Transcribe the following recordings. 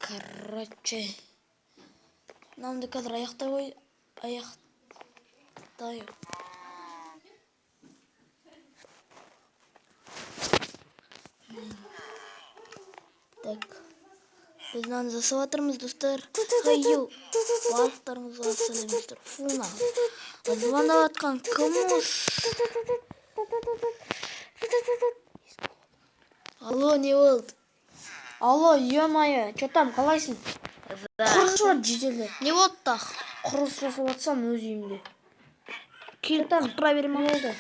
Короче, мынамды қазір аяқтай қой, аяқтай. Так, біз мынаны жасап жатырмыз, достар. Хайю, барлықтарыңызға сәлем, достар. Фу, мына звондап жатқан кім осы? Алло, не болды? Алло, ё-моё, чё там, қалайсың? Құрылыс бар жеделде. Не болды тағы? Құрылыс жасап жатсам өз үйімде. Келіп құтыра бере ма? Не болды?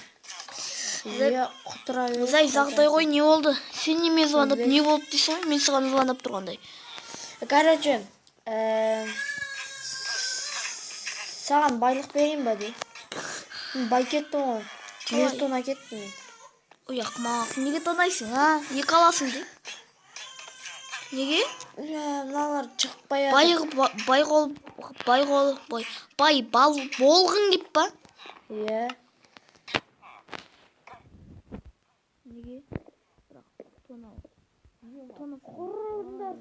Иә, құтыра беріп. Зай, жағдай ғой, не болды? Сен неме звондап, не болды дейсің ғой? Мен саған звондап тұрғандай. Короче, саған байлық берейін ба дей? Мен бай кеттім ғой. Қалай? Мер тона кеттім мен. Ой, ақымақ, неге тонайсың, а? Екі аласың де. Неге? Мә, мыналар шықпай жатыр. Бай, бай қол, бай қол, бай, бай бал болғың деп па? Иә. Неге? Бірақ тонау. Тонап Құрыңдар.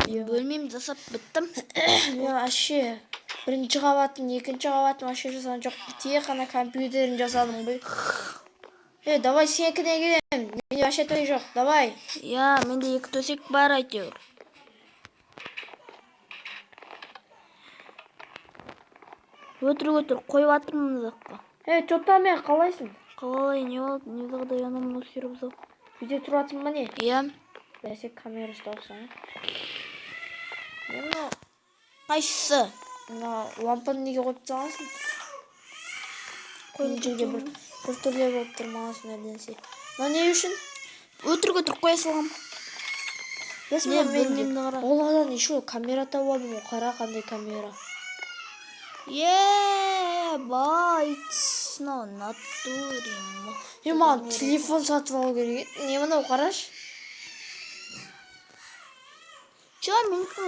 Бөлмемді жасап біттім. Мен вообще бірінші қабатын, екінші қабатын вообще жасаған жоқ. Тек қана компьютерін жасадым ғой. Е, давай сенікіне келемін. Менде вообще төсек жоқ. Давай. Иә, менде екі төсек бар әйтеуір. Өтірік өтірік қойып жатырмын мына жаққа. Е, чё там, мен қалайсың? Қалай, не болды, не жағдай, анау мынау серіп ұзақ. Үйде тұрасың ба не? Иә. Бәсе камера ұстапсың. Не мынау? Қайсысы? Мына лампаны неге қойып тастағансың? Мына жерге бір түрлі болып тұр маған сондай нәрсе. Мынау не үшін? Өтірік өтірік қоя салғам. Білесің Не, ба, мен бөлмемді қара. Олардан еще камера тауып алдым ғой, қара қандай камера. Е, бай, мынау натуре мықты. Е, маған телефон сатып алу керек еді. Не мынау, қарашы. Чё,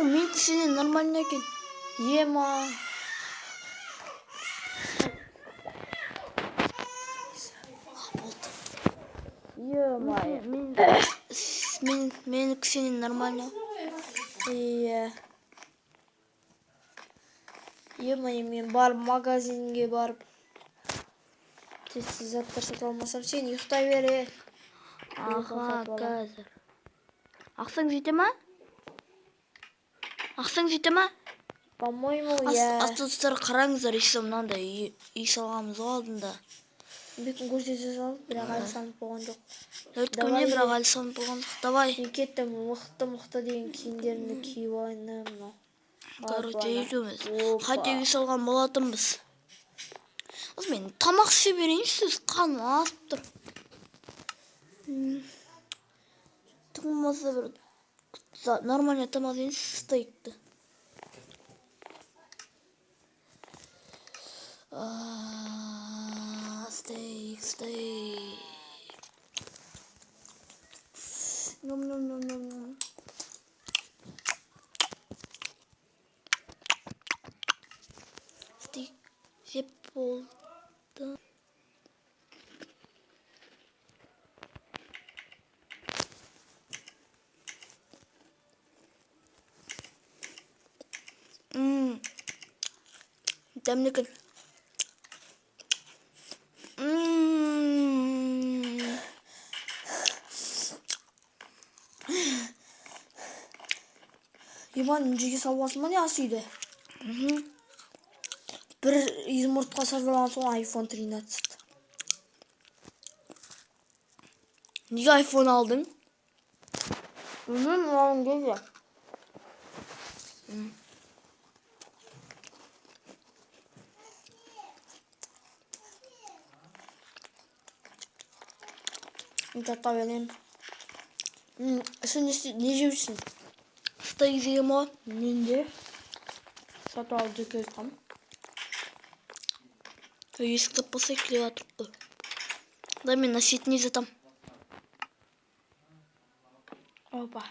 менікі сенен нормально екен. Ема. Болды. Ё-моё. Менікі сенен нормально. Иә. Ё-моё, мен барып магазинге барып тез тез заттар сатып алмасам, сен ұйықтай бер, е. Аха, сатып аламын. қазір. Ақшаң жете ма? Ақшаң жете ма? По-моему, иә. Асты достар, қараңыздар, еще мынандай үй салғанбыз ғой алдында. Бетін көрсете салып, бірақ әлі салынып болған жоқ. Өткенде Давай. бірақ әлі салынып болған жоқ. Давай. Мен кеттім, мықты мықты деген киімдерімді киіп алайын да мынау. Короче, екеуміз Опа. қайта үй салған болатынбыз. Осы мен тамақ іше берейінші, сөз қаным асып тұр. Тым болмаса бір нормально тамақ жейінші, стейкті. Стейк, стейк. Ням, ням, ням, ням, ням. Стейк жеп болды. Дәмді екен. Иман, мына жерге салып аласың ба не ас үйді? Бір изумрудқа сатып алған соң iPhone 13. Неге iPhone алдың? Білмеймін, алғым келді. Мен жата беремін. Сен не жеп жүрсің? Стейк жегем ғой. Мен де сатып алып жеп келе жатқанмын. Ой, есік таппаса келе жатырық қой. Да, мен мына шетіне жатам. Опа.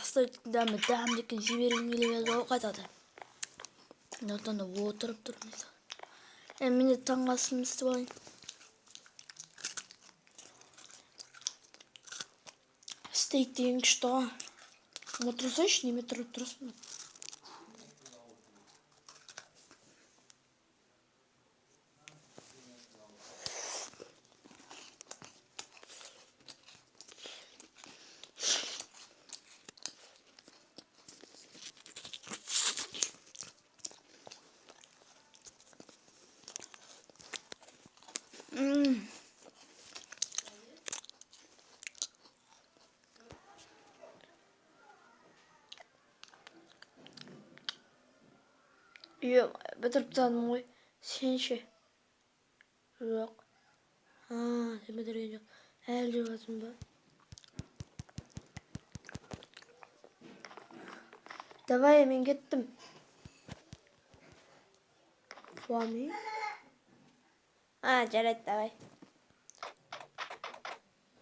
Стейктің дәмі дәмді екен, жей бергім келіп еді ғой қайтадан. Сондықтан да отырып тұрмын. Мен де таңғы асымды істеп алайын. Стейк деген күшті ғой. Отырсайшы, неме тұрып тұрасың? Үй, бітіріп тастадым ғой. Сен ше? Жоқ. А, сен бітірген жоқ. Әлі жеп жатырсың ба? Давай, мен кеттім. Қуамай? А, жарайды, давай.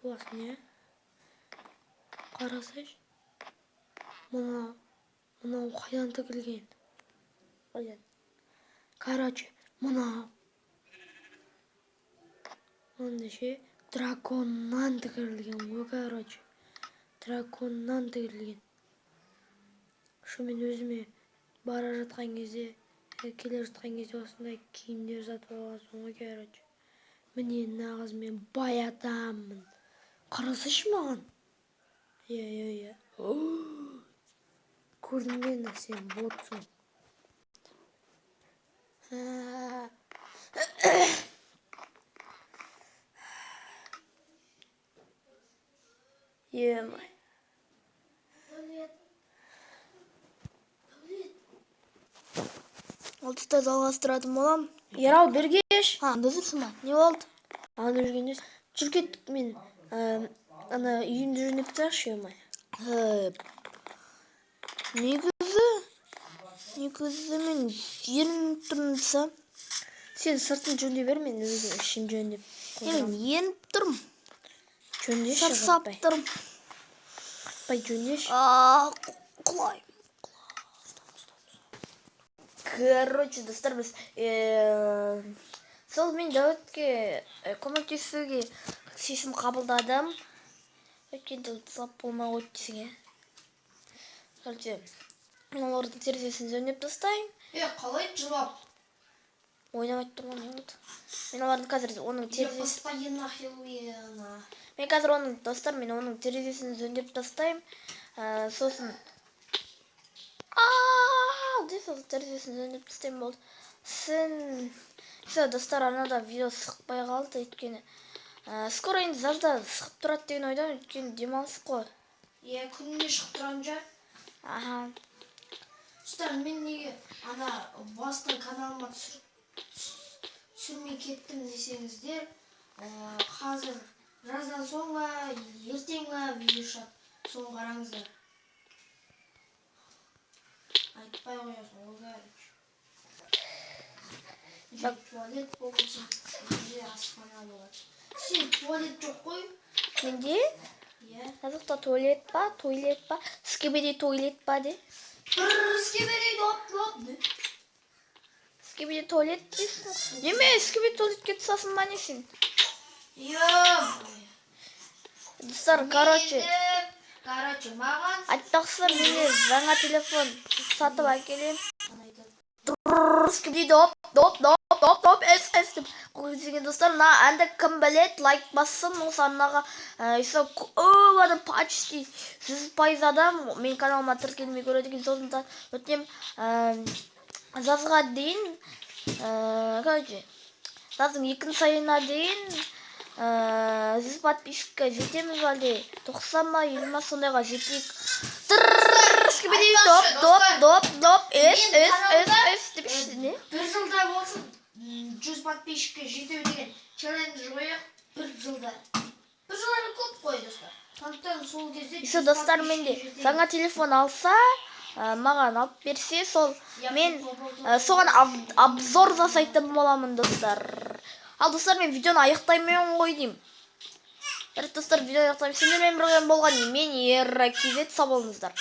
Қуасың, иә? Қарасайшы. Мынау қайдан тігілген? Қайдан? Короче, мынау. Мынандай ше, драконнан тігілген ғой, короче. Драконнан тігілген. Шу мен өзіме бара жатқан кезде, келе жатқан кезде осындай киімдер сатып алғансың ғой, короче. Міне, нағыз мен бай адаммын. Қарасайшы маған. Иә, иә, иә. Көрдің бе, мына сен ботсың. А. Е-май. Ал достар, жалғастыратын боламын. Ерал, бергеш. А, анда жүрсің ба? Не болды? Анда жүргенде жүр, кеттік, мен ана үйімді жөндеп тастайықшы, е-май. Негізі мен ерініп тұрмын десем. Сен сыртын жөндей бер, мен өзім ішін жөндеп Мен ерініп тұрмын. Жөндеші, Шаршап қатпай. тұрмын. Қатпай жөндеші. А, құлаймын. Короче, достар, біз сол мен Дәуітке көмектесуге шешім қабылдадым. Өйткені жылап болмай қойды десең, иә. Короче, мен олардың терезесін жөндеп тастайын. Е, қалай жылап? Ойнап айтып тұрмын, не болды? Мен олардың қазір оның терезесін Постоянно Хэллоуина. Мен қазір оның, достар, мен оның терезесін жөндеп тастаймын. Сосын деп сол терезесін жөндеп тастаймын, болды. Сен все, достар, арнада видео шықпай қалды, өйткені скоро енді жазда шығып тұрады деген ойдамын, өйткені демалыс қой. Иә, күніне шығып тұрамын жа. Аха. Достар, мен неге ана бастың каналыма түсірмей кеттім десеңіздер, қазір жаздан соң ба, ертең ба видео шығады. Соны қараңыздар. Айтпай қоясың ғой, короче. Жерде туалет болсын, жерде асхана болады. Сен туалет жоқ қой? Менде Иә. мына жақта туалет па, туалет па, скибиди туалет па де? Бір скибиди доп доп де. Скибиди туалет дейсің. Неме, скибиди туалетке түсесің ба, не сен? Иә. Достар, короче, Короче, маған айтпақшы, менде жаңа телефон сатып әкелемін. ана айтады. Скибиди доп доп доп доп доп с с деп қойып. Достар, мына әнді кім біледі, лайк бассын осы арнаға. Еще көп адам, почти 100% адам менің каналыма тіркелмей көреді екен. Сосын өтінемін, жазға дейін, короче, жаздың екінші айына дейін 100 подписчикке жетеміз бе, әлде 90 ба, 50 ма, сондайға жетейік. Скибиди доп доп доп доп с с с с деп не? Бір жылда болсын, 100 подписчикке жету деген челлендж қояйық бір жылда. Бір жыл әлі көп қой, достар. Сондықтан сол кезде Еще 100 достар, подписчикке менде жетейік. жаңа телефон алса, маған алып берсе, сол Я мен попробую. Соған обзор жасайтын боламын, достар. Ал достар, мен видеоны аяқтаймын ғой деймін. Жарайды, достар, видео аяқтаймын. Сендермен бірге болған мен, Ера Кизет. Сау болыңыздар.